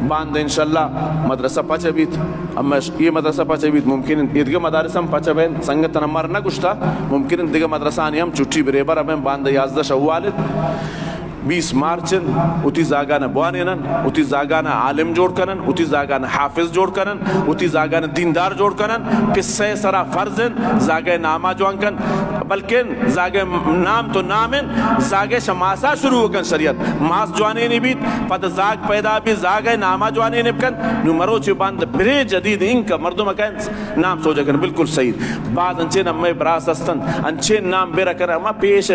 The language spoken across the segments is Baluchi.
باند انشاءاللہ مدرسہ پچ بیت، اما اے مدرسہ پچ بیت، ممکن انت ایدگہ مدارس ہم پچ بین، سنگتاں مر نہ گوشتا، ممکن انت دگہ مدرسہ آنی ہم چھٹی بریبر بین، باند یازدہ شوال انت، بیست مارچ انت، وتی زاگان بوانینن، وتی زاگان عالم جوڑ کنن، وتی زاگان حافظ جوڑ کنن، وتی زاگان دیندار جوڑ کنن، قصہ سرا فرض انت، زاگے ناما جوان کن، بلکن زاگے نام تو نام انت، زاگے شماسا شروع کن شریعت، ماس جوانینی بیت، پد زاگ پیدا بی، زاگے ناما جوانینی بکن، نو مروچی باند برے جدید انکا مردم کن نام سوجا کن، بالکل صحیح۔ بعض انچین امے براس ہستن، انچین نام برا کن، اما پیش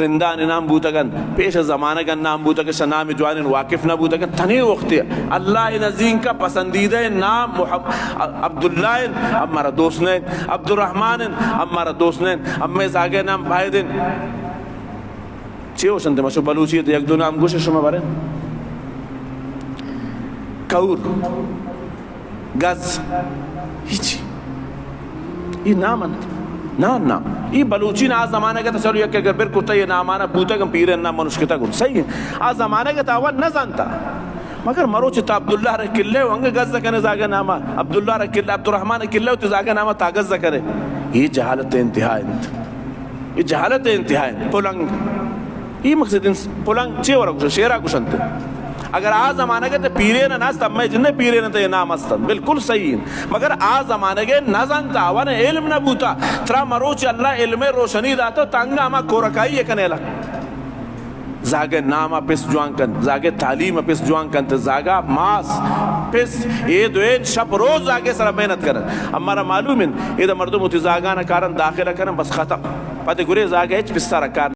رندان نام بوتگن، پیش زمانگن نام بوتگ، شہ نام جوانین واقف نہ بوتگن۔ تنے وقت اللہ نزینکا پسندیدہ نام محمد عبداللہ انت، امارا دوست نہ انت، عبدالرحمن انت، امارا دوست نہ انت، امے زاگے نام باید انت۔ چے وشنت؟ مشو بلوچی ات یک دو نام گوش شما بارے۔ کور، گز، ہچ۔ ای نام انت۔ نام، نام۔ ای بلوچی نا آ زمانگ ات، چلو یک اگر بر کتا یہ نامانا بوتگ پیرن نام منشکتا گل۔ صحیح انت۔ آ زمانگ ات آوان نہ زانتا۔ مگر مروچی تا عبداللہ رہ کلے و انگا گز کنے زاگے ناما۔ عبداللہ رہ کلے، عبدالرحمن کلے و تی زاگے ناما تا گز کنے۔ یہ جہالت انتہا انت۔ یہ جہالت انتہا انت۔ پلنگ۔ ای مقصد انت، پلنگ چے ورا گوشن؟ شیرا گوشنت۔ اگر آ زمانگ ات پیرین نہ است، امے جندے پیرین تے نام است۔ بالکل صحیح انت۔ مگر آ زمانگ نہ زانت، آوان علم نہ بوتا۔ ترا مروچ اللہ علم روشنی داتا، تنگ ہما کورکائی کنے لگ۔ زاگے نام پس جوان کن، زاگے تعلیم پس جوان کن، تے زاگا ماس پس اے دوین شپ روز زاگے سرا محنت کرن۔ امارا معلوم انت، ادا مردم وتی زاگان کارن داخلہ کرن، بس ختم۔ پد گرے زاگے ہچ پسا رکار